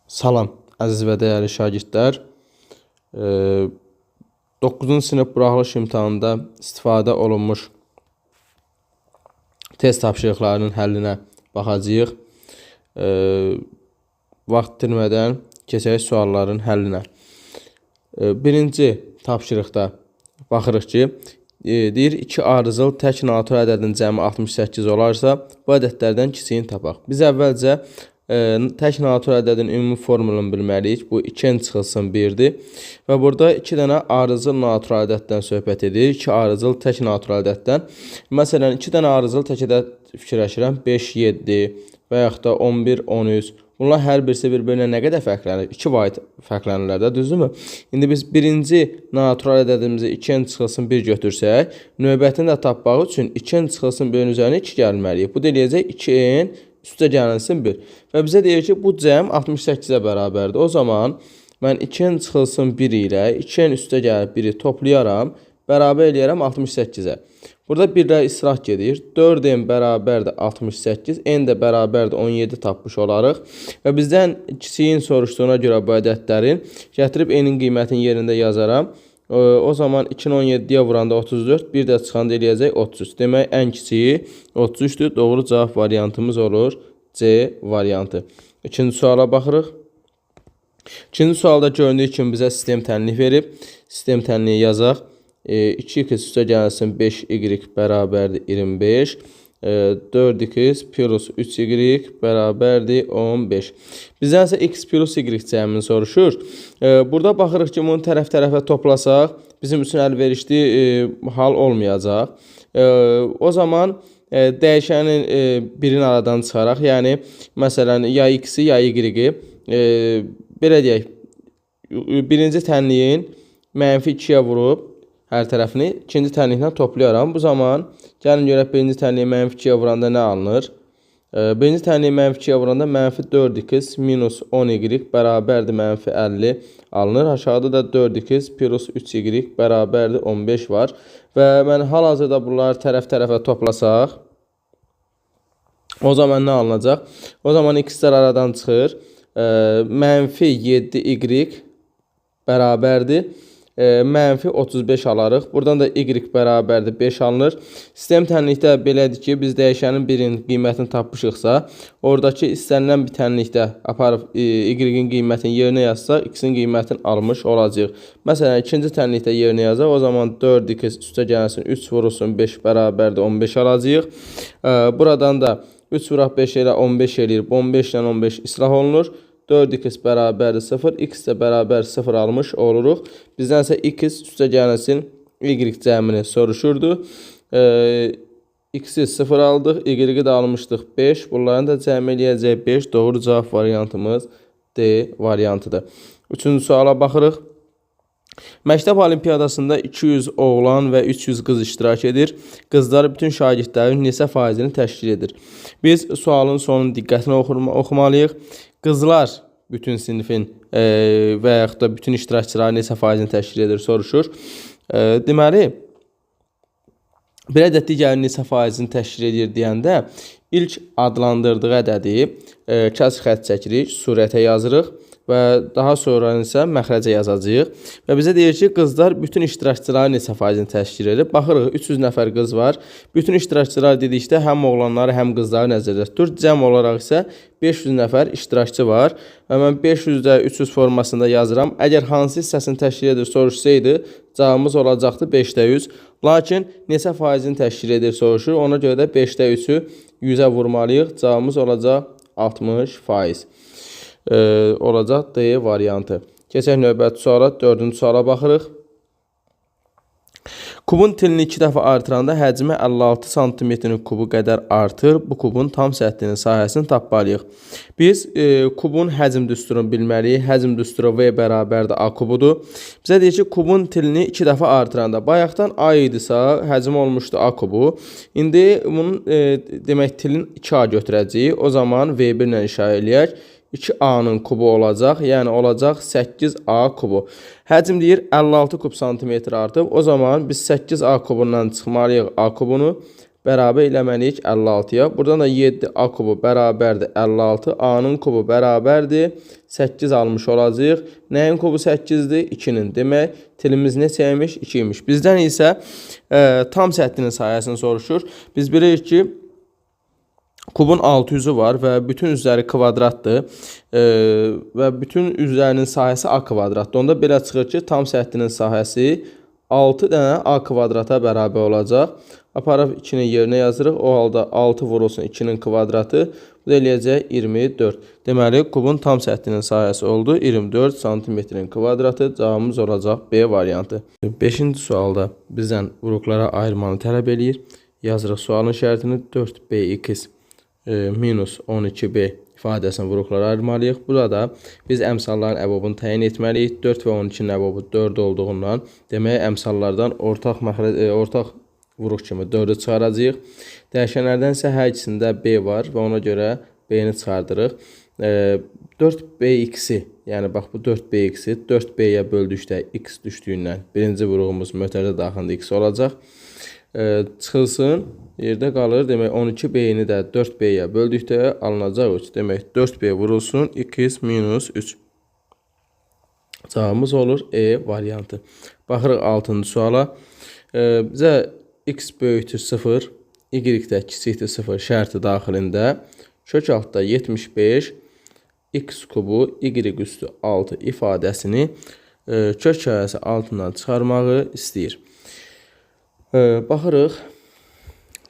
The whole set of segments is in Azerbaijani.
Salam, əziz və dəyərli şagirdlər. 9-cu sinif buraxılış imtahanında istifadə olunmuş test tapşırıqlarının həllinə baxacağıq. Vaxt itirmədən keçək sualların həllinə. Birinci tapşırıqda baxırıq ki, deyir 2 arızıl tək natural ədədin cəmi 68 olarsa, bu ədədlərdən kiçiyini tapaq. Biz əvvəlcə tək natural ədədin ümumi formulunu bilməliyik. Bu 2-n çıxılsın 1-dir. Və burada 2 dənə arızıl natural ədəddən söhbət edirik. 2 arızıl tək natural ədəddən. Məsələn, 2 dənə arızıl tək ədəd fikirləşirəm. 5, 7 və yaxud da 11, 13. Bunlar hər birisi bir-birinə nə qədər fərqlənir? 2 vahid fərqlənirlər də, düzdürmü? İndi biz birinci natural ədədimizi 2-n çıxılsın 1 götürsək, növbətini də tapmaq üçün 2-n çıxılsın 1-in üzərinə 2 gəlməliyik. Bu da eləyəcək 2-n üstə gəlinsin 1. Və bizə deyir ki, bu cəm 68-ə bərabərdir. O zaman mən 2-n çıxılsın 1 ilə 2-n üstə gəlib 1-i toplayaram, bərabər eləyərəm 68-ə. Burada 1-lə islah gedir. 4n bərabərdir 68, n də bərabərdir 17 tapmış olarıq. Və bizdən kiçiyin soruşduğuna görə bu ədədlərin gətirib n-in qiymətini yerində yazaram. O zaman 2-ni 17-yə vuranda 34, 1 də çıxanda eləyəcək 33. Demək, ən kiçiyi 33-dür. Doğru cavab variantımız olur C variantı. İkinci suala baxırıq. İkinci sualda göründüyü kimi bizə sistem tənlik verib. Sistem tənliyi yazaq. 2x üstə gəlsin 5y bərabərdir 25. 4x plus 3y bərabərdir 15. Bizdən isə x plus y cəmini soruşur. Burada baxırıq ki, bunu tərəf-tərəfə toplasaq, bizim üçün əlverişli hal olmayacaq. O zaman dəyişənin birini aradan çıxaraq, yəni məsələn, ya x-i, ya y-i, belə deyək, birinci tənliyin mənfi 2-yə vurub hər tərəfini ikinci tənliklə toplayaram. Bu zaman gəlin görək birinci tənliyi mənfi 2-yə vuranda nə alınır? Birinci tənliyi mənfi 2-yə vuranda mənfi 4x minus 10y bərabərdir mənfi 50 alınır. Aşağıda da 4x plus 3y bərabərdir 15 var. Və mən hal-hazırda bunları tərəf-tərəfə toplasaq, o zaman nə alınacaq? O zaman x-lər aradan çıxır. Mənfi 7y bərabərdir mənfi 35 alarıq. Buradan da y bərabərdir 5 alınır. Sistem tənlikdə belədir ki, biz dəyişənin birinin qiymətini tapmışıqsa, oradakı istənilən bir tənlikdə aparıb y-in qiymətini yerinə yazsaq, x-in qiymətini almış olacağıq. Məsələn, ikinci tənlikdə yerinə yazaq, o zaman 4x üstə gəlsin 3 vurulsun 5 bərabərdir 15 alacağıq. Buradan da 3 vuraq 5 elə 15 eləyir. 15 ilə 15 islah olunur. 4x bərabərdir 0, x də bərabər 0 almış oluruq. Bizdən isə x üstə gəlinsin y cəmini soruşurdu. X-i 0 aldıq, y-i də almışdıq 5. Bunların da cəmi eləyəcək 5. Doğru cavab variantımız D variantıdır. Üçüncü suala baxırıq. Məktəb olimpiyadasında 200 oğlan və 300 qız iştirak edir. Qızlar bütün şagirdlərin neçə faizini təşkil edir? Biz sualın sonunu diqqətlə oxumalıyıq. Qızlar bütün sinifin və yaxud da bütün iştirakçıların neçə faizini təşkil edir soruşur. Deməli, bir ədəd digərinin neçə faizini təşkil edir deyəndə ilk adlandırdığı ədədi kəs xətt çəkirik, surətə yazırıq və daha sonra isə məxrəcə yazacağıq. Və bizə deyir ki, qızlar bütün iştirakçıların neçə faizini təşkil edir. Baxırıq, 300 nəfər qız var. Bütün iştirakçılar dedikdə həm oğlanları, həm qızları nəzərdə tutur. Cəm olaraq isə 500 nəfər iştirakçı var. Və mən 500-də 300 formasında yazıram. Əgər hansı hissəsini təşkil edir soruşsaydı, cavabımız olacaqdı 5-də 100. Lakin neçə faizini təşkil edir soruşur. Ona görə də 5-də 3-ü 100-ə vurmalıyıq. Cavabımız olacaq 60%. Olacaq D variantı. Keçək növbəti suala, dördüncü suala baxırıq. Kubun tilini 2 dəfə artıranda həcmi 56 sm-nin kubu qədər artır. Bu kubun tam səthinin sahəsini tapmalıyıq. Biz kubun həcm düsturunu bilməliyik. Həcm düsturu V bərabərdir A kubudur. Bizə deyir ki, kubun tilini 2 dəfə artıranda. Bayaqdan A idisə, həcm olmuşdu A kubu. İndi bunun demək tilin 2A götürəcəyik. O zaman V1 ilə işarə eləyək. 2A-nın kubu olacaq, yəni olacaq 8A kubu. Həcm deyir 56 kub santimetr artıb. O zaman biz 8A kubundan çıxmalıyıq A kubunu. Bərabər eləməliyik 56-ya. Buradan da 7A kubu bərabərdir 56. A-nın kubu bərabərdir 8 almış olacaq. Nəyin kubu 8-dir? 2-nin. Demək, tilimiz neçə imiş? 2 imiş. Bizdən isə tam səthinin sahəsini soruşur. Biz bilirik ki, kubun 6 üzü var və bütün üzləri kvadratdır və bütün üzlərinin sahəsi A kvadratdır. Onda belə çıxır ki, tam səthinin sahəsi 6 dənə A kvadrata bərabər olacaq. Aparıb 2-nin yerinə yazırıq. O halda 6 vurulsun 2-nin kvadratı. Bu da eləyəcək 24. Deməli, kubun tam səthinin sahəsi oldu 24 santimetrin kvadratı. Cavabımız olacaq B variantı. 5-ci sualda bizdən vuruqlara ayırmanı tələb eləyir. Yazırıq sualın şərtini 4bx minus 12b ifadəsini vuruqlara ayırmalıyıq. Burada biz əmsalların əbobunu təyin etməliyik. 4 və 12-nin əbobu 4 olduğundan, demək əmsallardan ortaq vuruq kimi 4-ü çıxaracağıq. Dəyişənlərdən isə hər ikisində b var və ona görə b-ni çıxardırıq. 4bx-i, yəni bax bu 4bx-i 4b-yə böldükdə x düşdüyündən birinci vuruğumuz mötərizə daxilində x olacaq. Çıxılsın, yerdə qalır. Demək 12b-ni də 4b-yə böldükdə alınacaq 3. Demək 4b vurulsun x minus 3. Cavabımız olur E variantı. Baxırıq 6-cı suala. Bizə x böyükdür 0, y də kiçikdir 0 şərti daxilində kök altda 75 x kubu y üstü 6 ifadəsini kök hissəsi altından çıxarmağı istəyir. Baxırıq,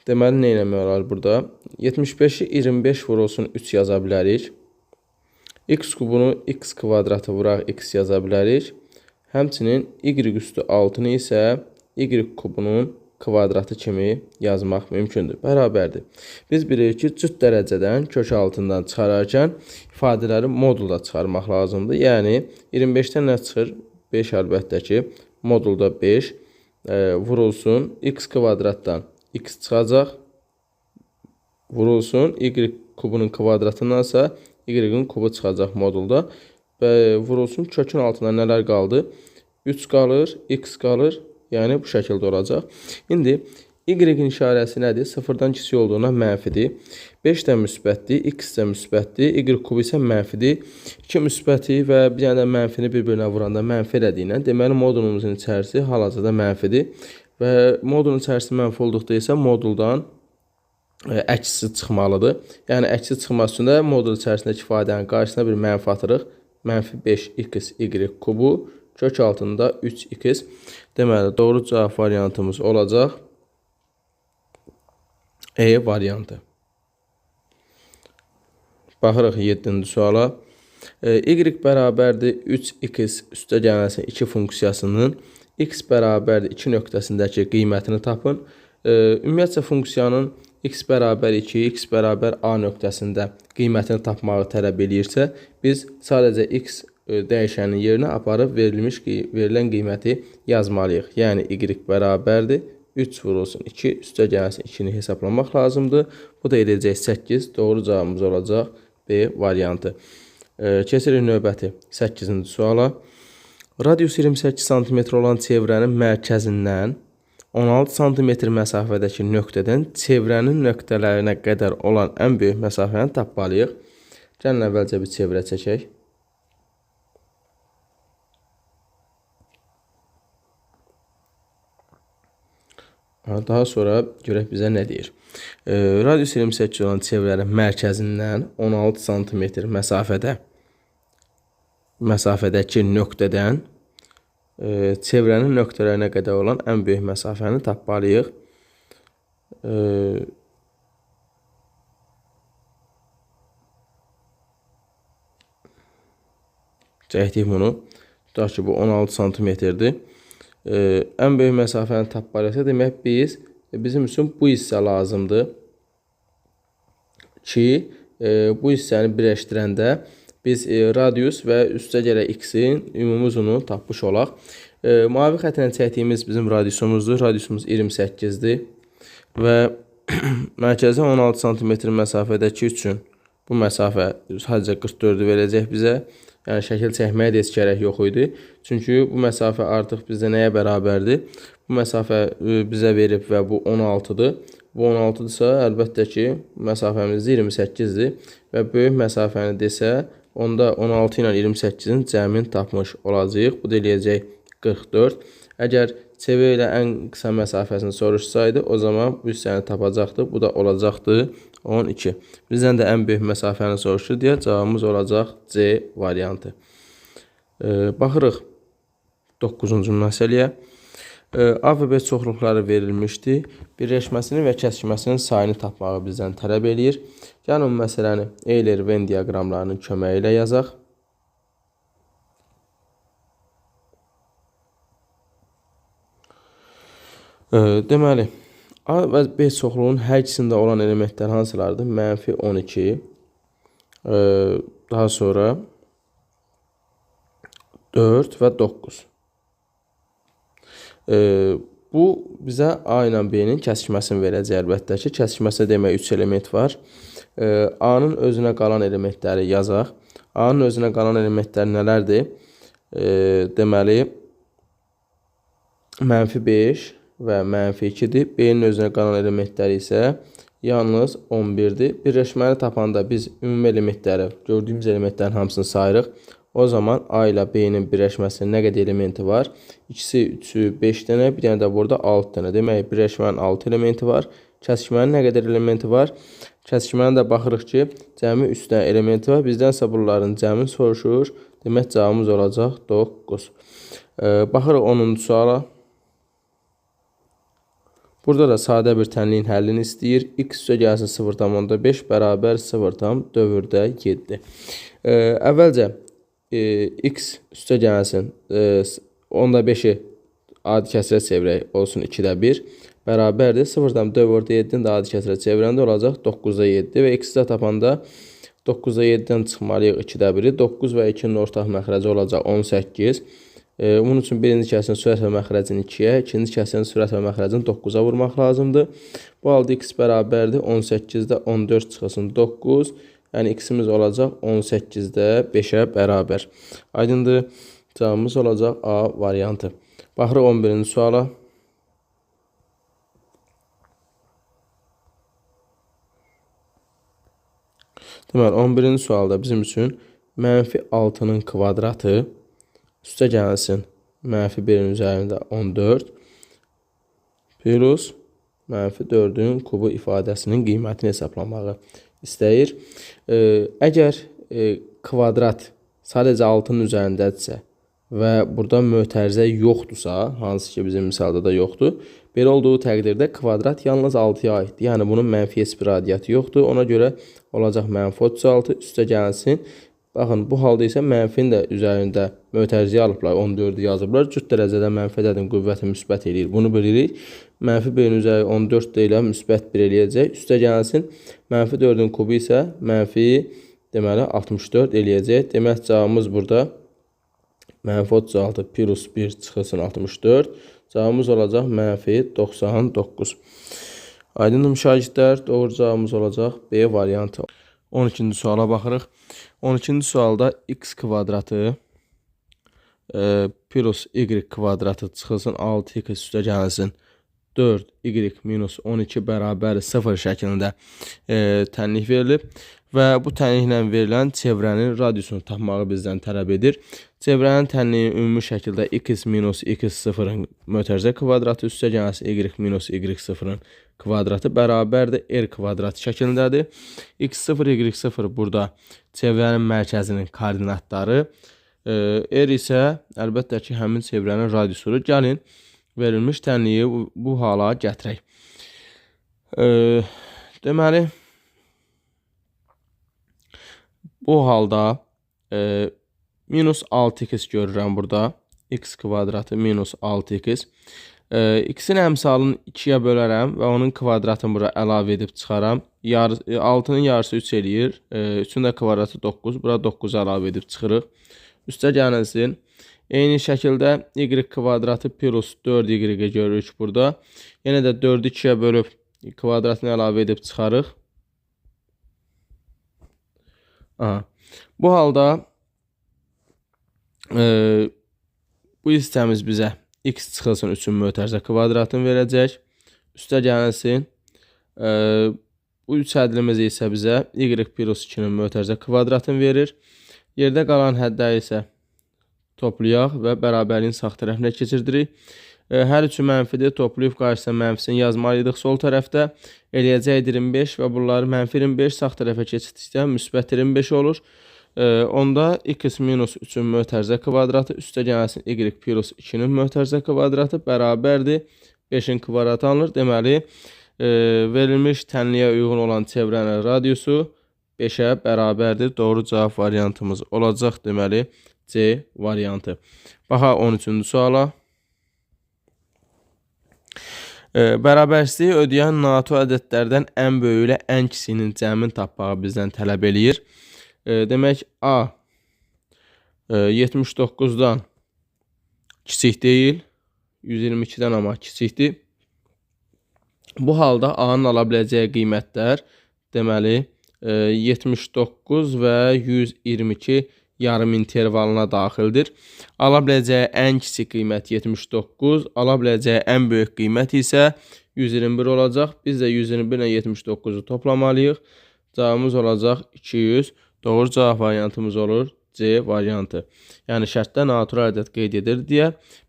deməli nə eləmək olar burada? 75-i 25 vurulsun 3 yaza bilərik. X kubunu x kvadratı vuraq x yaza bilərik. Həmçinin y üstü 6-nı isə y kubunun kvadratı kimi yazmaq mümkündür. Bərabərdir. Biz bilirik ki, cüt dərəcədən kök altından çıxararkən ifadələri modulda çıxarmaq lazımdır. Yəni 25-dən nə çıxır? 5 əlbəttə ki, modulda 5 vurulsun. X kvadratdan x çıxacaq. Vurulsun. Y kubunun kvadratındansa y-in kubu çıxacaq modulda. Və vurulsun. Kökün altında nələr qaldı? 3 qalır, x qalır. Yəni, bu şəkildə olacaq. İndi, y-in işarəsi nədir? 0-dan kiçik olduğuna mənfidir. 5 də müsbətdir, x də müsbətdir, y kubu isə mənfidir. 2 müsbəti və bir dənə də mənfini bir-birinə vuranda mənfi elədiyindən, deməli, modulumuzun içərisi hal-hazırda mənfidir. Və modulun içərisi mənfi olduqda isə moduldan əksi çıxmalıdır. Yəni, əksi çıxması üçün də modul içərisindəki ifadənin qarşısına bir mənfi atırıq. Mənfi 5x y kubu. Kök altında 3x. Deməli, doğru cavab variantımız olacaq E variantı. Baxırıq 7-ci suala. Y bərabərdir 3x üstə gəlməsin 2 funksiyasının x bərabərdir 2 nöqtəsindəki qiymətini tapın. Ümumiyyətcə, funksiyanın x bərabər 2, x bərabər a nöqtəsində qiymətini tapmağı tələb eləyirsə, biz sadəcə x dəyişənin yerinə aparıb verilən qiyməti yazmalıyıq. Yəni, y bərabərdir 3 vurulsun 2, üstə gəlsin 2-ni hesablamaq lazımdır. Bu da edəcək 8. Doğru cavabımız olacaq B variantı. Keçirik növbəti 8-ci suala. Radius 28 sm olan çevrənin mərkəzindən 16 sm məsafədəki nöqtədən çevrənin nöqtələrinə qədər olan ən böyük məsafəni tapmalıyıq. Gəlin əvvəlcə bir çevrə çəkək. Daha sonra görək bizə nə deyir. Radius 28 olan çevrənin mərkəzindən 16 sm məsafədəki nöqtədən çevrənin nöqtələrinə qədər olan ən böyük məsafəni tapmalıyıq. Çəkdik bunu. Tutaq ki, bu 16 sm-dir. Ən böyük məsafəni tapmalıyıqsa, demək bizim üçün bu hissə lazımdır ki, bu hissəni birləşdirəndə biz radius və üstə gələk x-in ümumi uzunluğunu tapmış olaq. Mavi xətlə çəkdiyimiz bizim radiusumuzdur. Radiusumuz 28-dir və mərkəzə 16 sm məsafədəki üçün bu məsafə sadəcə 44-ü verəcək bizə. Yəni, şəkil çəkməyə də heç gərək yox idi. Çünki bu məsafə artıq bizdə nəyə bərabərdir? Bu məsafə bizə verib və bu 16-dır. Bu 16-dırsa, əlbəttə ki, məsafəmiz 28-dir və böyük məsafəni desə, onda 16 ilə 28-in cəmini tapmış olacağıq. Bu da eləyəcək 44. Əgər CV ilə ən qısa məsafəsini soruşsaydı, o zaman bu hissəni tapacaqdıq. Bu da olacaqdı 12. Bizdən də ən böyük məsafəni soruşur deyə cavabımız olacaq C variantı. Baxırıq 9-cu məsələyə. A və B çoxluqları verilmişdi. Birləşməsinin və kəsişməsinin sayını tapmağı bizdən tələb eləyir. Gəlin məsələni Euler-Venn diaqramlarının köməyi ilə yazaq. Deməli, A və B çoxluğunun hər ikisində olan elementlər hansılardır? Mənfi 12, daha sonra 4 və 9. Bu bizə A ilə B-nin kəsişməsini verəcək əlbəttə ki. Kəsişməsi demək 3 element var. A-nın özünə qalan elementləri yazaq. A-nın özünə qalan elementlər nələrdir? Deməli, mənfi 5 və mənfi 2-dir. B-nin özünə qalan elementləri isə yalnız 11-dir. Birləşməni tapanda biz ümumi elementləri, gördüyümüz elementlərin hamısını sayırıq. O zaman A ilə B-nin birləşməsinin nə qədər elementi var? 2-si, 3-ü, 5 dənə, bir dənə də burada 6 dənə. Demək, birləşmənin 6 elementi var. Kəsişmənin nə qədər elementi var? Kəsişmənin də baxırıq ki, cəmi 3 dənə elementi var. Bizdənsə bunların cəmini soruşur. Demək, cavabımız olacaq 9. Baxırıq 10-cu suala. Burada da sadə bir tənliyin həllini istəyir. X üstə gəlsin 0,5 bərabər 0,4 7. Əvvəlcə x üstə gəlsin 10,5-i adi kəsrə çevirək, olsun 2-də 1 bərabərdir. 0,4 7-ni də adi kəsrə çevirəndə olacaq 9,7 və x-i də tapanda 9,7-dən çıxmalıyıq 2-də 1-i. 9 və 2-nin ortaq məxrəci olacaq 18. Bunun üçün birinci kəsirin sürət və məxrəcini 2-yə, ikinci kəsirin sürət və məxrəcini 9-a vurmaq lazımdır. Bu halda x bərabərdir 18-də 14 çıxılsın 9. Yəni x-imiz olacaq 18-də 5-ə bərabər. Aydındır? Cavabımız olacaq A variantı. Baxırıq 11-ci suala. Deməli, 11-ci sualda bizim üçün mənfi 6-nın kvadratı üstə gəlsin mənfi 1-in üzərində 14 plus mənfi 4-ün kubu ifadəsinin qiymətini hesablamağı istəyir. Əgər kvadrat sadəcə 6-nın üzərindədirsə və burada mötərizə yoxdursa, hansı ki bizim misalda da yoxdur, belə olduğu təqdirdə kvadrat yalnız 6-ya aiddir. Yəni bunun mənfi heç bir radiatı yoxdur. Ona görə olacaq mənfi 36 üstə gəlsin. Baxın, bu halda isə mənfinin də üzərində mötərizəyə alıblar, 14-ü yazıblar. Cüt dərəcədə mənfi ədədin qüvvəti müsbət eləyir. Bunu bilirik. Mənfi 1-in üzəri 14 də ilə müsbət 1 eləyəcək. Üstə gəlsin. Mənfi 4-ün kubu isə mənfi, deməli, 64 eləyəcək. Demək, cavabımız burada mənfi 36 plus 1 çıxılsın 64. Cavabımız olacaq mənfi 99. Aydındır müşagirdlər, doğru cavabımız olacaq B variantı. 12-ci suala baxırıq. 12-ci sualda x kvadratı plus y kvadratı çıxılsın 6x üstə gəlsin 4y minus 12 bərabər 0 şəklində tənlik verilib və bu tənliklə verilən çevrənin radiusunu tapmağı bizdən tələb edir. Çevrənin tənliyi ümumi şəkildə x minus x0-ın mötərizə kvadratı üstə gəlsin y minus y0-ın kvadratı bərabərdir r kvadrat şəklindədir. x0, y0 burada çevrənin mərkəzinin koordinatları, r isə əlbəttə ki, həmin çevrənin radiusudur. Gəlin, verilmiş tənliyi bu hala gətirək. Deməli, bu halda minus 6x görürəm burada. X kvadratı minus 6x. X-in əmsalını 2-yə bölərəm və onun kvadratını bura əlavə edib çıxaram. 6-nın yarısı 3 eləyir. 3-ün də kvadratı 9. Bura 9 əlavə edib çıxırıq. Üstə gəlinsin. Eyni şəkildə y kvadratı plus 4y görürük burada. Yenə də 4-ü 2-yə bölüb kvadratını əlavə edib çıxarıq. Aha. Bu halda bu hissəmiz bizə x çıxılsın 3-ün mötərizə kvadratını verəcək. Üstə gəlinsin. Bu 3 ədlimiz isə bizə y plus 2-nin mötərizə kvadratını verir. Yerdə qalan hədləri isə toplayaq və bərabərliyin sağ tərəfinə keçirdirik. Hər üçü mənfidir, toplayıb qarşısına mənfisini yazmalıydıq sol tərəfdə. Eləyəcək 25 və bunları mənfi 25 sağ tərəfə keçirdikdə müsbət 25 olur. Onda x minus 3-ün mötərizə kvadratı üstə gəlsin y plus 2-nin mötərizə kvadratı bərabərdir. 5-in kvadratı alınır. Deməli, verilmiş tənliyə uyğun olan çevrənin radiusu 5-ə bərabərdir. Doğru cavab variantımız olacaq, deməli, C variantı. Baxaq 13-cü suala. Bərabərsizliyi ödəyən natural ədədlərdən ən böyüyü ilə ən kiçiyinin cəmini tapmağı bizdən tələb eləyir. Demək, A 79-dan kiçik deyil, 122-dən amma kiçikdir. Bu halda A-nın ala biləcəyi qiymətlər, deməli, 79 və 122 yarım intervalına daxildir. Ala biləcəyi ən kiçik qiymət 79, ala biləcəyi ən böyük qiymət isə 121 olacaq. Biz də 121 ilə 79-u toplamalıyıq. Cavabımız olacaq 200. Doğru cavab variantımız olur C variantı. Yəni şərtdə natural ədəd qeyd edir deyə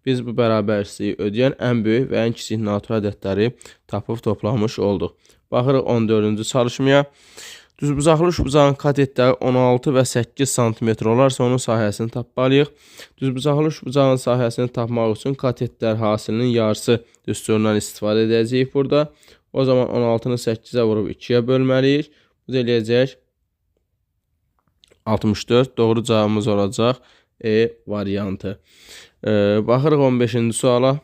biz bu bərabərsizliyi ödəyən ən böyük və ən kiçik natural ədədləri tapıb toplamış olduq. Baxırıq 14-cü çalışmaya. Düzbucaqlı üçbucağın katetləri 16 və 8 sm olarsa onun sahəsini tapmalıyıq. Düzbucaqlı üçbucağın sahəsini tapmaq üçün katetlər hasilinin yarısı düsturundan istifadə edəcəyik burada. O zaman 16-nı 8-ə vurub 2-yə bölməliyik. Bu da eləyəcək 64. Doğru cavabımız olacaq E variantı. Baxırıq 15-ci suala.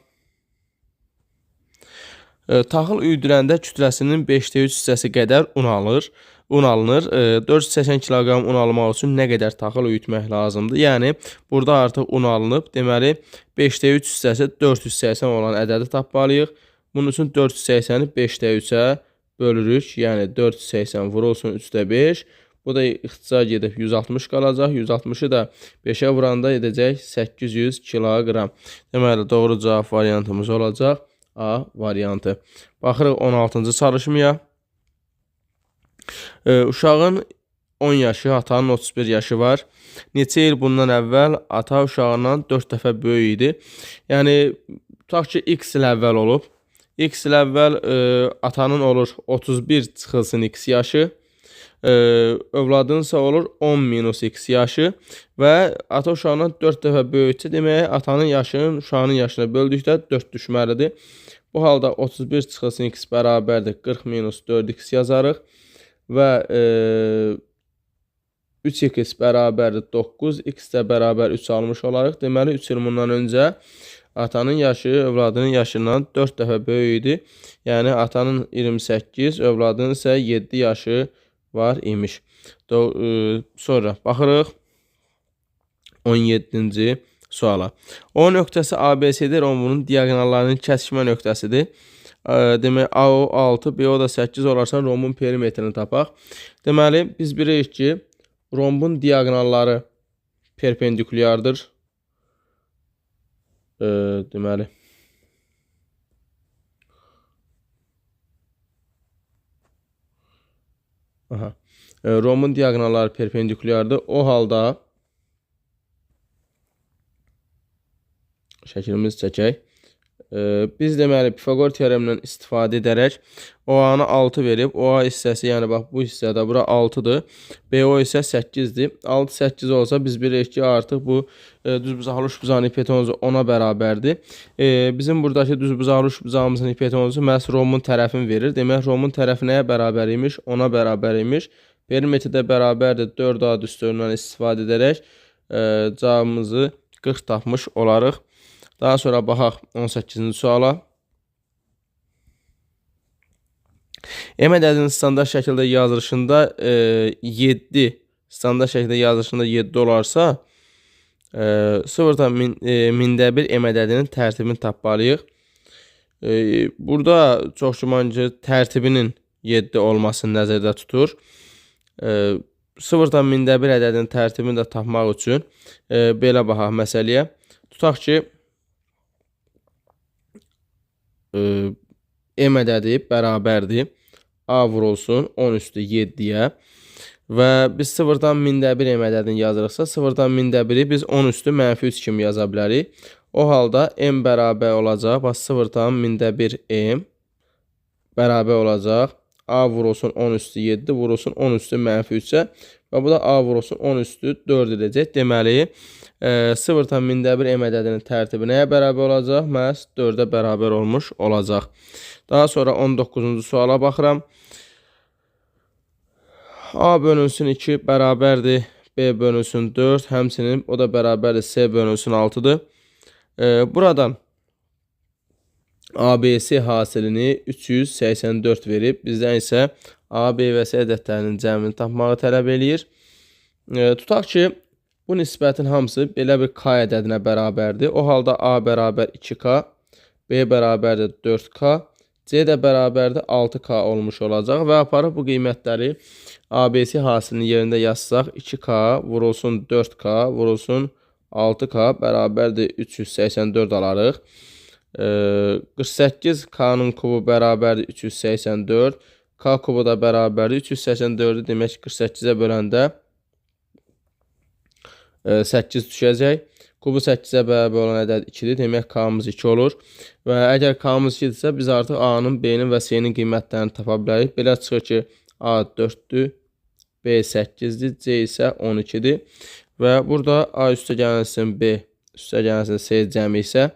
Taxıl üyüdüləndə kütləsinin 5-də 3 hissəsi qədər un alır. Un alınır. 480 kiloqram un almaq üçün nə qədər taxıl üyütmək lazımdır? Yəni, burada artıq un alınıb. Deməli, 5-də 3 hissəsi 480 olan ədədi tapmalıyıq. Bunun üçün 480-i 5-də 3-ə bölürük. Yəni, 480 vurulsun 3-də 5. Bu da ixtisar gedib 160 qalacaq. 160-ı da 5-ə vuranda edəcək 800 kiloqram. Deməli, doğru cavab variantımız olacaq A variantı. Baxırıq 16-cı çalışmaya. Uşağın 10 yaşı, atanın 31 yaşı var. Neçə il bundan əvvəl ata uşağından 4 dəfə böyük idi. Yəni, tutaq ki, x il əvvəl olub. X il əvvəl atanın olur 31 çıxılsın x yaşı. Övladınsa olur 10 minus x yaşı və ata uşağından 4 dəfə böyüksə, demək atanın yaşının uşağının yaşına böldükdə 4 düşməlidir. Bu halda 31 çıxılsın x bərabərdir 40 minus 4x yazarıq və 3x bərabərdir 9, x də bərabər 3 almış olarıq. Deməli 3 il bundan öncə atanın yaşı övladının yaşından 4 dəfə böyük idi. Yəni atanın 28, övladının isə 7 yaşı var imiş. Sonra baxırıq 17-ci suala. O nöqtəsi ABCD rombunun diaqonallarının kəsişmə nöqtəsidir. Demək, AO 6, BO da 8 olarsa rombun perimetrini tapaq. Deməli, biz bilirik ki, rombun diaqonalları perpendikulyardır. Deməli, aha. Rombun diaqonalları perpendikulyardır. O halda şəklimizi çəkək. Biz deməli Pifaqor teoremindən istifadə edərək OA-nı 6 verib, OA hissəsi, yəni bax bu hissədə bura 6-dır, BO isə 8-dir. 6, 8 olsa biz bilirik ki, artıq bu düzbucaqlı üçbucağın hipotenuzu 10-a bərabərdir. Bizim buradakı düzbucaqlı üçbucağımızın hipotenuzu məhz rombun tərəfini verir. Demək, rombun tərəfi nəyə bərabər imiş? 10-a bərabər imiş. Perimetri də bərabərdir 4A düsturundan istifadə edərək cavabımızı 40 tapmış olarıq. Daha sonra baxaq 18-ci suala. M ədədinin standart şəkildə yazılışında 7, standart şəkildə yazılışında 7 olarsa, 0,1 M ədədinin tərtibini tapmalıyıq. Burada çox güman ki, tərtibinin 7 olmasını nəzərdə tutur. 0,1 ədədinin tərtibini də tapmaq üçün belə baxaq məsələyə. Tutaq ki, M ədədi bərabərdir A vurulsun 10 üstü 7-yə. Və biz 0,1 m ədədini yazırıqsa, 0,1-i biz 10 üstü mənfi 3 kimi yaza bilərik. O halda m bərabər olacaq. Bax, 0,1 m bərabər olacaq. A vurulsun 10 üstü 7 vurulsun 10 üstü mənfi 3-ə və bu da A vurulsun 10 üstü 4 edəcək. Deməli, 0,1 m ədədinin tərtibi nəyə bərabər olacaq? Məhz 4-ə bərabər olmuş olacaq. Daha sonra 19-cu suala baxıram. A bölünsün 2 bərabərdir B bölünsün 4, həmçinin o da bərabərdir C bölünsün 6-dır. Buradan ABC hasilini 384 verib, bizdən isə A, B və C ədədlərinin cəmini tapmağı tələb eləyir. Tutaq ki, bu nisbətin hamısı belə bir K ədədinə bərabərdir. O halda A bərabər 2K, B bərabərdir 4K, C də bərabərdir 6K olmuş olacaq və aparıb bu qiymətləri ABC hasilinin yerində yazsaq 2K vurulsun 4K vurulsun 6K bərabərdir 384 alarıq. 48 K-nın kubu bərabərdir 384. K kubu da bərabərdir 384-ü, demək 48-ə böləndə 8 düşəcək. Kubu 8-ə bərabər olan ədəd 2-dir. Demək K-mız 2 olur. Və əgər K-mız 2-dirsə, biz artıq A-nın, B-nin və C-nin qiymətlərini tapa bilərik. Belə çıxır ki, A 4-dür, B 8-dir, C isə 12-dir. Və burada A üstə gəlsin B, üstə gəlsin C cəmi isə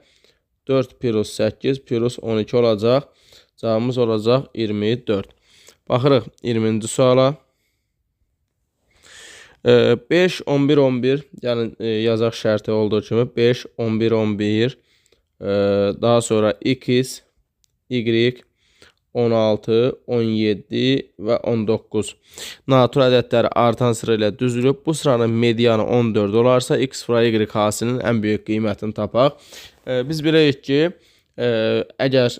4 plus 8 plus 12 olacaq. Cavabımız olacaq 24. Baxırıq 20-ci suala. 5, 11, 11, yəni yazaq şərti olduğu kimi 5, 11, 11, daha sonra x, y, 16, 17 və 19. Natural ədədləri artan sıra ilə düzülüb. Bu sıranın medianı 14 olarsa, x və y hasilinin ən böyük qiymətini tapaq. Biz bilirik ki, əgər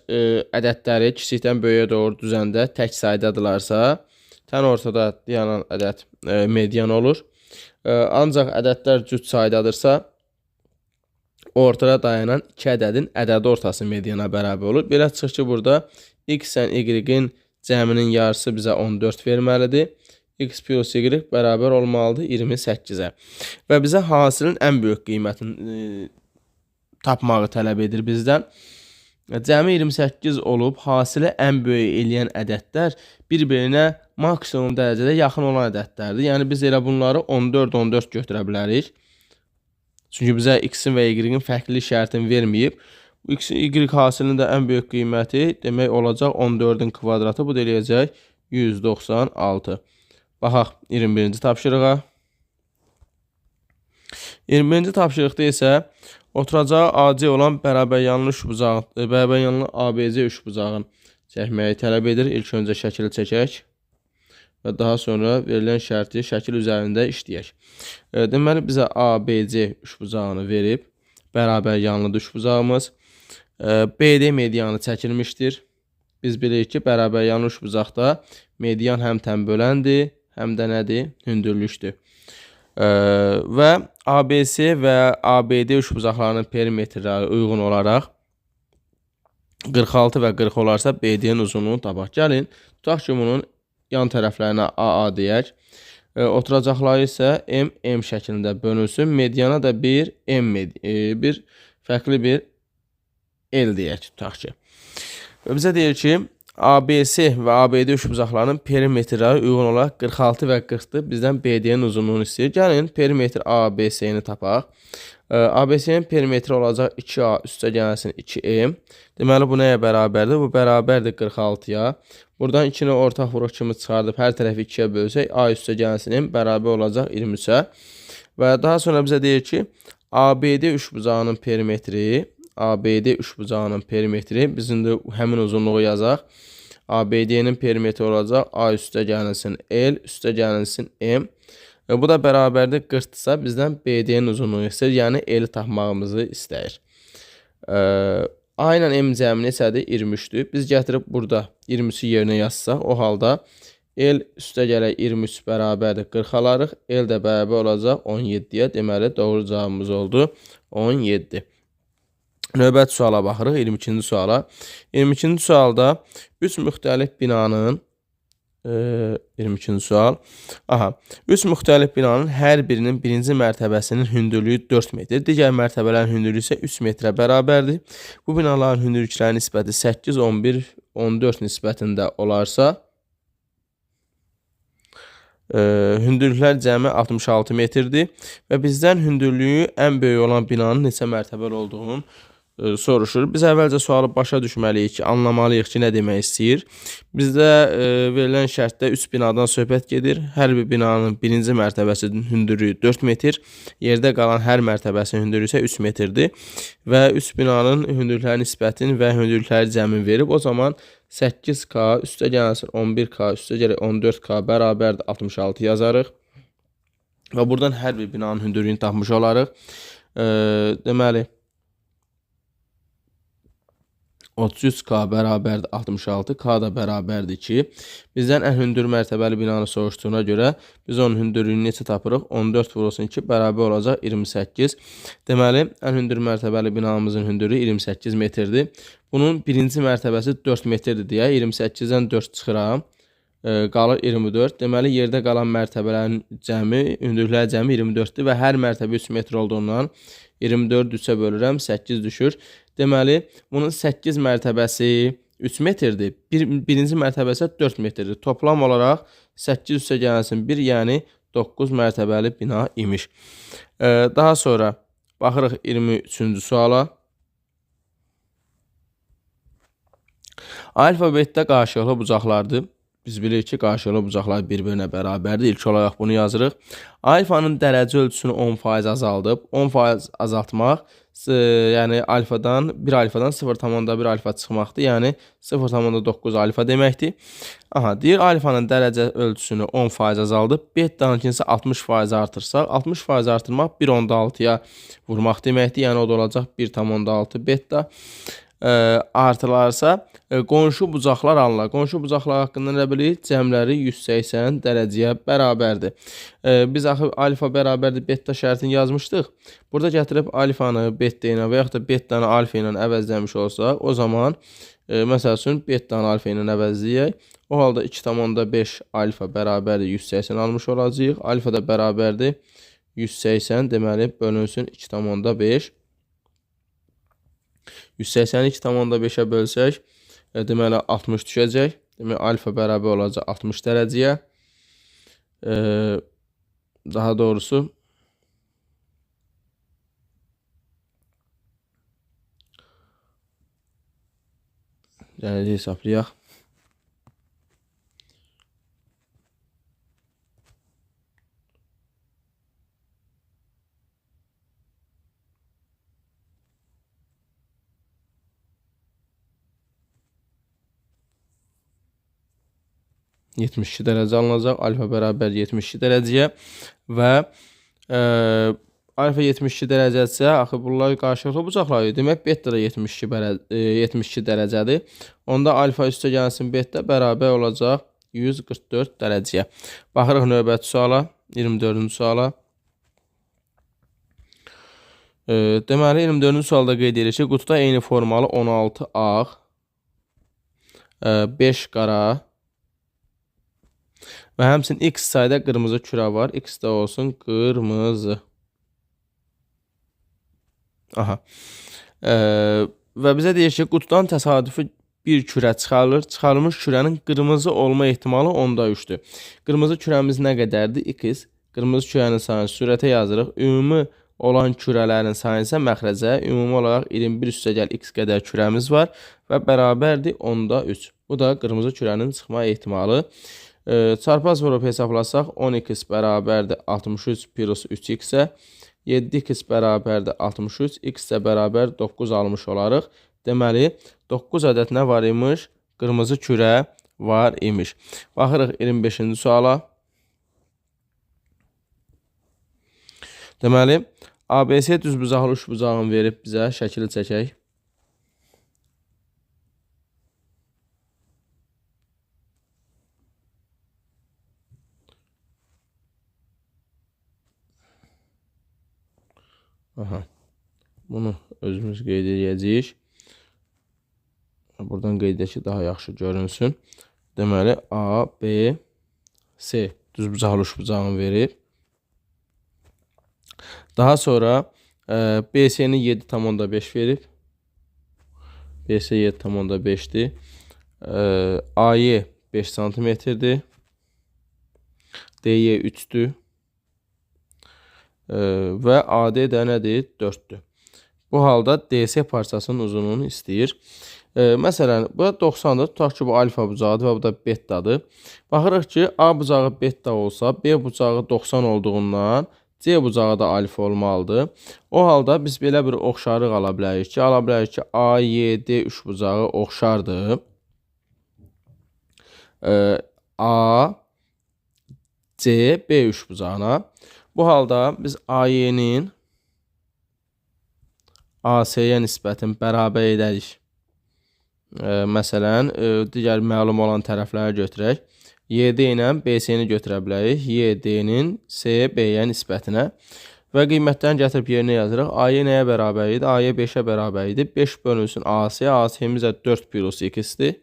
ədədləri kiçikdən böyüyə doğru düzəndə tək saydadırlarsa, tən ortada dayanan ədəd median olur. Ancaq ədədlər cüt saydadırsa, ortada dayanan iki ədədin ədədi ortası mediana bərabər olur. Belə çıxır ki, burada x ilə y-in cəminin yarısı bizə 14 verməlidir. X plus y bərabər olmalıdır 28-ə. Və bizə hasilin ən böyük qiymətini tapmağı tələb edir bizdən. Cəmi 28 olub, hasili ən böyük eləyən ədədlər bir-birinə maksimum dərəcədə yaxın olan ədədlərdir. Yəni biz elə bunları 14, 14 götürə bilərik. Çünki bizə x-in və y-in fərqli şərtini verməyib. X, y hasilinin də ən böyük qiyməti demək olacaq 14-ün kvadratı. Bu da eləyəcək 196. Baxaq 21-ci tapşırığa. 21-ci tapşırıqda isə oturacağı AC olan bərabəryanlı üçbucağın, bərabəryanlı ABC üçbucağın çəkməyi tələb edir. İlk öncə şəkili çəkək və daha sonra verilən şərti şəkil üzərində işləyək. Deməli, bizə ABC üçbucağını verib, bərabəryanlı üçbucağımız. BD medianı çəkilmişdir. Biz bilirik ki, bərabəryanlı üçbucaqda median həm tənböləndir, həm də nədir? Hündürlükdür. Və ABC və ABD üçbucaqlarının perimetrləri uyğun olaraq 46 və 40 olarsa BD-nin uzunluğunu tapaq. Gəlin, tutaq ki, bunun yan tərəflərinə AA deyək. Oturacaqları isə M, M şəklində bölünsün. Mediana da bir M, bir fərqli bir L deyək, tutaq ki. Və bizə deyir ki, ABC və ABD üçbucaqlarının perimetrləri uyğun olaraq 46 və 40-dır. Bizdən BD-nin uzunluğunu istəyir. Gəlin, perimetr ABC-ni tapaq. ABC-nin perimetri olacaq 2A üstə gəlsin 2M. Deməli, bu nəyə bərabərdir? Bu bərabərdir 46-ya. Buradan 2-ni ortaq vuruq kimi çıxardıb hər tərəfi 2-yə bölsək, A üstə gəlsin M bərabər olacaq 23-ə. Və daha sonra bizə deyir ki, ABD üçbucağının perimetri, ABD üçbucağının perimetri, biz indi həmin uzunluğu yazaq. ABD-nin perimetri olacaq A üstə gəlinsin L, üstə gəlinsin M. Bu da bərabərdir 40-dırsa bizdən BD-nin uzunluğu istəyir, yəni L-i tapmağımızı istəyir. A ilə M cəmi neçədir? 23-dür. Biz gətirib burada 23-ü yerinə yazsaq, o halda L üstə gələk 23 bərabərdir 40 alarıq. L də bərabər olacaq 17-yə. Deməli, doğru cavabımız oldu 17. Növbəti suala baxırıq, 22-ci suala. 22-ci sualda 3 müxtəlif binanın 22-ci sual. Aha. 3 müxtəlif binanın hər birinin birinci mərtəbəsinin hündürlüyü 4 metr, digər mərtəbələrin hündürlüyü isə 3 metrə bərabərdir. Bu binaların hündürlüklərinin nisbəti 8, 11, 14 nisbətində olarsa, hündürlüklər cəmi 66 metrdir və bizdən hündürlüyü ən böyük olan binanın neçə mərtəbəli olduğunu soruşur. Biz əvvəlcə sualı başa düşməliyik ki, anlamalıyıq ki, nə demək istəyir. Bizdə verilən şərtdə 3 binadan söhbət gedir. Hər bir binanın birinci mərtəbəsinin hündürlüyü 4 metr, yerdə qalan hər mərtəbəsinin hündürlüyü isə 3 metrdir və 3 binanın hündürlükləri nisbətini və hündürlükləri cəmini verib. O zaman 8K üstə gəlsin 11K üstə gələk 14K bərabərdir 66 yazarıq. Və buradan hər bir binanın hündürlüyünü tapmış olarıq. Deməli, 33K bərabərdir 66, K da bərabərdir 2. Bizdən ən hündür mərtəbəli binanı soruşduğuna görə biz onun hündürlüyünü neçə tapırıq? 14 vurulsun 2 bərabər olacaq 28. Deməli, ən hündür mərtəbəli binamızın hündürlüyü 28 metrdir. Bunun birinci mərtəbəsi 4 metrdir deyə 28-dən 4 çıxıram, qalır 24. Deməli, yerdə qalan mərtəbələrin cəmi, hündürlüklər cəmi 24-dür və hər mərtəbə 3 metr olduğundan 24-ü 3-ə bölürəm, 8 düşür. Deməli, bunun 8 mərtəbəsi 3 metrdir. Birinci mərtəbəsi 4 metrdir. Toplam olaraq 8 üstə gəlsin 1, yəni 9 mərtəbəli bina imiş. Daha sonra baxırıq 23-cü suala. Alfa beta qarşılıqlı bucaqlardır. Biz bilirik ki, qarşılıqlı bucaqlar bir-birinə bərabərdir. İlk olaraq bunu yazırıq. Alfanın dərəcə ölçüsünü 10% azaldıb. 10% azaltmaq, yəni alfadan, 1 alfadan 0,1 alfa çıxmaqdır. Yəni 0,9 alfa deməkdir. Aha, deyir alfanın dərəcə ölçüsünü 10% azaldıb. Betanınkini isə 60% artırsaq, 60% artırmaq 1,6-ya vurmaq deməkdir. Yəni o da olacaq 1,6 beta. Artılarsa qonşu bucaqlar alınır. Qonşu bucaqlar haqqında nə bilirik? Cəmləri 180 dərəcəyə bərabərdir. Biz axı alfa bərabərdir beta şərtini yazmışdıq. Burada gətirib alfanı beta ilə və yaxud da betanı alfa ilə əvəzləmiş olsaq, o zaman məsəl üçün betanı alfa ilə əvəzləyək. O halda 2,5 alfa bərabərdir 180 almış olacağıq. Alfa da bərabərdir 180, deməli bölünsün 2,5. 182,5-ə bölsək, deməli 60 düşəcək. Deməli alfa bərabər olacaq 60 dərəcəyə. Daha doğrusu dərəcə hesablayaq. ...72 dərəcə alınacaq. Alfa bərabər 72 dərəcəyə və alfa 72 dərəcədirsə, axı bunlar qarşılıqlı bucaqlar. Demək, beta da 72 dərəcədir. Onda alfa üstə gəlsin beta bərabər olacaq 144 dərəcəyə. Baxırıq növbəti suala, 24-cü suala. Deməli, 24-cü sualda qeyd edilir ki, qutuda eyni formalı 16 ağ, 5 qara və həmçinin x sayda qırmızı kürə var. X də olsun qırmızı. Aha. Və bizə deyir ki, qutudan təsadüfi bir kürə çıxarılır. Çıxarılmış kürənin qırmızı olma ehtimalı 10,3-dür. Qırmızı kürəmiz nə qədərdir? X. Qırmızı kürənin sayını sürətə yazırıq. Ümumi olan kürələrin sayı isə məxrəcə. Ümumi olaraq 21 üstəgəl x qədər kürəmiz var və bərabərdir 10,3. Bu da qırmızı kürənin çıxma ehtimalı. Çarpaz vurub hesablasaq 10x bərabərdir 63 plus 3x-ə, 7x bərabərdir 63, x də bərabər 9 almış olarıq. Deməli, 9 ədəd nə var imiş? Qırmızı kürə var imiş. Baxırıq 25-ci suala. Deməli, ABC düzbucaqlı üçbucağını verib bizə, şəkili çəkək. Aha. Bunu özümüz qeyd edəcəyik. Buradan qeyd edək ki, daha yaxşı görünsün. Deməli, A, B, C düzbucaqlı üçbucağını verib. Daha sonra BC-ni 7,5 verib. BC 7,5-dir. AY 5 cm-dir. DY 3-dür. Və AD də nədir? 4-dür. Bu halda DC parçasının uzunluğunu istəyir. Məsələn, bu da 90-dır. Tutaq ki, bu alfa bucağıdır və bu da betadır. Baxırıq ki, A bucağı beta olsa, B bucağı 90 olduğundan C bucağı da alfa olmalıdır. O halda biz belə bir oxşarlıq ala bilərik ki, A, Y, D üçbucağı oxşardır. A, C, B üçbucağına. Bu halda biz AY-nin AC-yə nisbətini bərabər edərik. Məsələn, digər məlum olan tərəfləri götürək. YD ilə BC-ni götürə bilərik. YD-nin CB-yə nisbətinə. Və qiymətlərini gətirib yerinə yazırıq. AY nəyə bərabər idi? AY 5-ə bərabər idi. 5 bölünsün AC. AC-miz də 4 plus x-dir.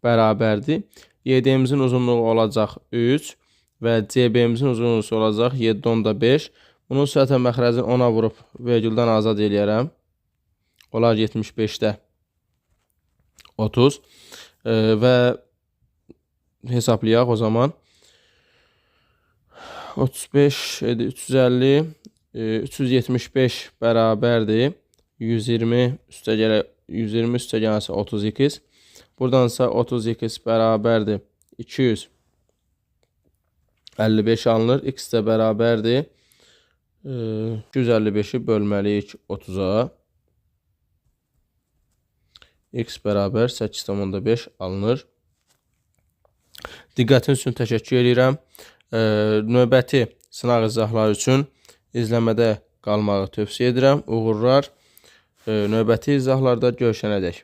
Bərabərdir. YD-mizin uzunluğu olacaq 3 və CB-mizin uzunluğu olacaq 7,5. Bunun sürətə məxrəcini 10-a vurub vergüldən azad eləyərəm. Olar 75-də 30. Və hesablayaq o zaman. 35, 350, 375 bərabərdir. 120 üstə gələk, 120 üstə gəlsə 32. Buradansa 32 bərabərdir. 255 alınır. X də bərabərdir. 255-i bölməliyik 30-a. X bərabər 8,5 alınır. Diqqətiniz üçün təşəkkür edirəm. Növbəti sınaq izahları üçün izləmədə qalmağı tövsiyə edirəm. Uğurlar. Növbəti izahlarda görüşənədək.